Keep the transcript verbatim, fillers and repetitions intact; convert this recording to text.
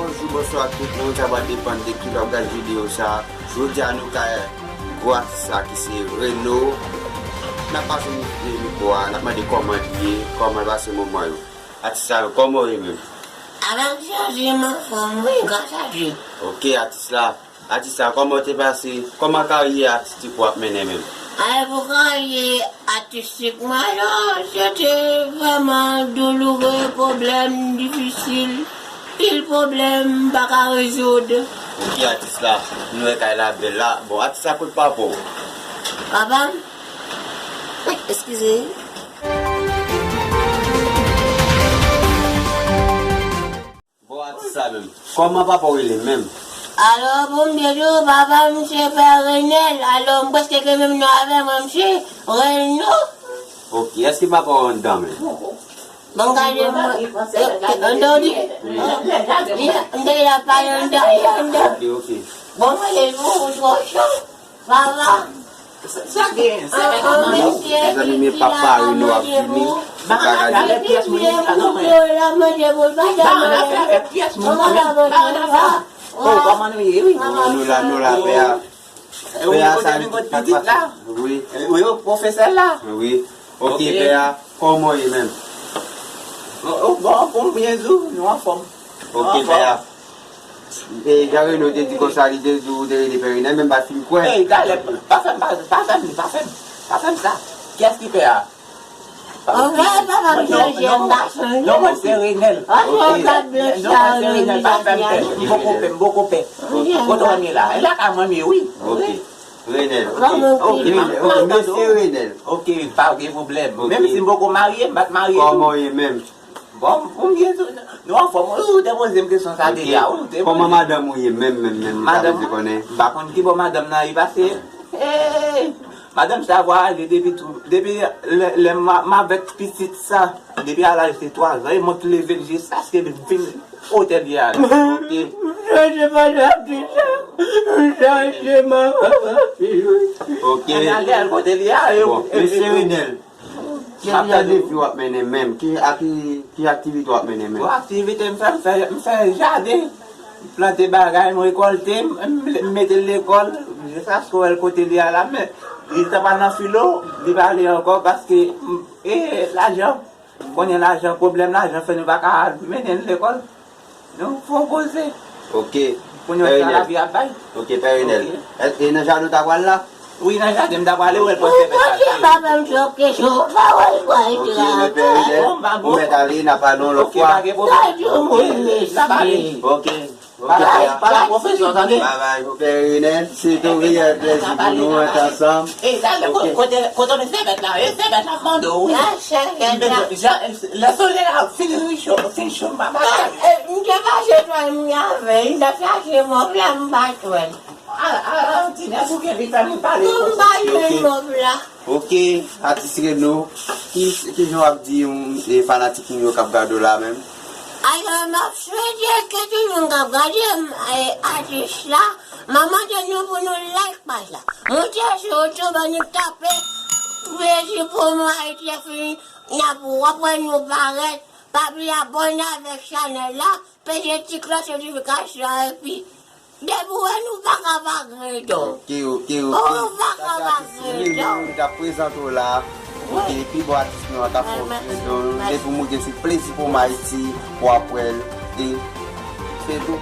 Bonjou, bonswa tout moun, sa va depann de kilè w ap gade videyo sa. Jodi a nou kay gwo atis la ki se Reno. N ap pase mikwo a, n ap mande kòman l ye, kòman l pase moman yo. Atis la, kòman w ye menm? Avèk Jezi, m anfòm, wi, gras a Dye. Ok, atis la. Atis la, kòman w te pase? Kòman karyè atistik ou ap mennen menm? Ay, pou karyè atistik mwen, non, se te vrèman douloure, pwoblèm difisil, pil pwoblèm m pa ka rezoud. Ok, atis la, nou wè kay la bèl la. Bon, atis la, kote papa w? Papa m? Eskize. Bon, atis la menm. Kòman papa w rele menm? Alò, pou m te di w, papa m se Pè Renèl. Alò, m prèske gen menm non avè mwen, m se Reno. Ok, èske papa w anndan menm? Bon, gade mwen. Anndan w di? Li, m te la pale anndan, li anndan. Ok, ok. Bon, mwen, se pou ou, twò cho. Papa. Sa, sa gen, sa gen. Mezanmi, men papa Reno ap vini. Bagay la, avèk pyès moun sa, non, men. Bagay la, avèk pyès moun sa, men. Bagay la, sa. Oh, kòman nou ye, wi? Nou la, nou la, pè a. Pè a, sa, pitit la. Wi. Wi, pwofesè la. Wi. Ok, pè a, kòman w ye menm? Oh, bon, pou m byen di w, nou anfòm. Ok, pè a. E, jan Reno te di konsa, li te di w te rele Pè Renèl, men m pa t fin kwè. Ey, talè, pa fè m, pa, pa fè m, pa fè m, pa fè m sa. Kiyès ki pè a? Anfè, papa m se jèn gason. Non, mwen se Renèl. Non, mwen se Renèl, pa fè m pè. M poko pè, m poko pè. Kote w ye la? E lakay mwen m ye, wi. Ok. Renèl, ok. Ok, Renèl, ok, mesye Renèl. Ok, pa gen pwoblèm. Ok. Menm si m poko marye, m pa t marye tou. Kòman w ye menm? Bon, pou m byen tou, nou anfòm. Ou te poze m kesyon sa deja, ou te poze. Kòman madanm ou ye menm, menm, menm, m ta vle konnen. M pa konn ki bò madanm nan ye pase. Hey! Madanm sa vwayaje depi tou, depi lè, lè m, m avèk pitit sa, depi a laj de twa zan, e mwen k leve l jiskaske l vin kote l ye a la. Ok. Sa se pa la pitit sa, sa se manman fi, wi. Ok. Ann ale al kote l ye a, e, bon, e, mesye Renèl. Ki jan de vi w ap mennen menm? Ki, a ki, ki aktivite w ap mennen menm? Bon, aktivite m fè, m fè, m fè jaden, m plante bagay, m rekòlte, m, m, m mete l lekòl, jiskaske w wè l kote li a la, men li t ap al nan filo, li pa ale ankò paske, m, e, lajan, konnen lajan, pwoblèm lajan fè nou pa ka al mennen l lekòl. Nou fè yon koze. Ok. Pou nou sa lavi ap bay. Ok, Pè Renèl. Ok. E, e nan jaden w ta pral la? Wi, nan jaden m ta prale wè l pran sèvèt la. Ou poze papa m twòp kesyon, ou pa wè l pran. Ok, men Pè Renèl, ou mèt ale, n a pale yon lòt fwa. Ok, pa gen pwoblèm. Sa di yon moun mesye. N a pale. Ok. Ok, pè a. Pale ak pwofesè, tande. Babay, Pè Renèl, se te yon reyèl plèzi pou nou antre ansanm. E, sa, kote, kote, kote w met sèvèt la? E, sèvèt la, m mande w, wi. Jan, lè solèy la fin cho, fin cho, m pa pale. E, m te fache twò, m avè l, m t ap chache mòv la, m pa t wè l. A, a, a, ti nèg ou gen li fè moun pale konsa. M pa jwenn mòv la. Ok, atis Reno, ki, ki jan w ap di, mm, e fanatik nou yo k ap gade w la menm? Alò, m ap swete ke tout moun k ap gade m, e, atis la, m ap mande nou pou nou like paj la. Monte sou YouTube, annik tape Plezi Pwomo Ayiti F M, n ap, w ap wè nou parèt. Pa bliye abòne avèk chanèl la, peze ti klòch notifikasyon an, epi depi w wè nou pa ka pa gen do. Ok, ok, ok. Oh, ou pa ka pa gen do. Li t ap prezante w la. Ok, pi bon atis nou an t ap fè w prezante w. Depi w moute sou Plezi Pwomo Ayiti, w ap wè l. E se tou.